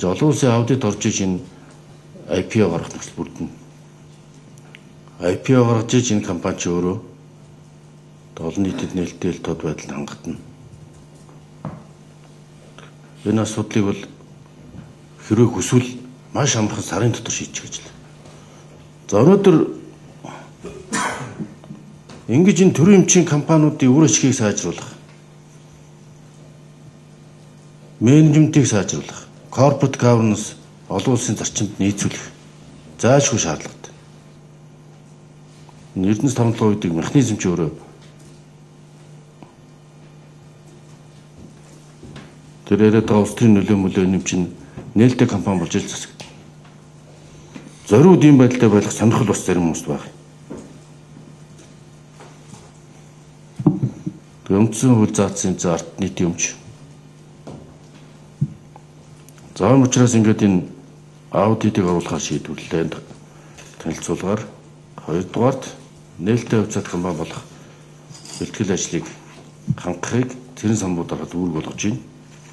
Олон улсын аудит орж иж энэ IPO гаргах нөхцөл бүрдэнэ. IPO гаргаж иж энэ компани чи өөрөө олон нийтэд нээлттэй ил тод байдалд хангатна. Энэ асуудлыг бол хэрвээ хүсвэл маш амархан сарын дотор шийдчих гэж л. За өнөөдөр ингэж энэ төрийн эмчийн компаниудын үр ашгийг сайжруулах, менежментийг сайжруулах, corporate governance олон улсын зарчимд нийцүүлэх зайлшгүй шаардлагатай. Эрдэнэс 57 гэдэг механизм чи өөрөө тэр яриад байгаа улс төрийн нөлөө мөлөө юм чинь нээлттэй компани болж ил засагдана. Зориуд ийм байдалтай байх сонирхол бас зарим хүмүүст байх. Тэгээ үндсэн хууль заасан за арт нийтийн өмч. За энэ учраас ингээд энэ аудитыг оруулахар шийдвэрлэлээ танилцуулгаар хоёрдугаарт нээлттэй хувьцаат компани болох бэлтгэл ажлыг хангахыг цэрэн самбуудаараа дүүрэг болгож байна.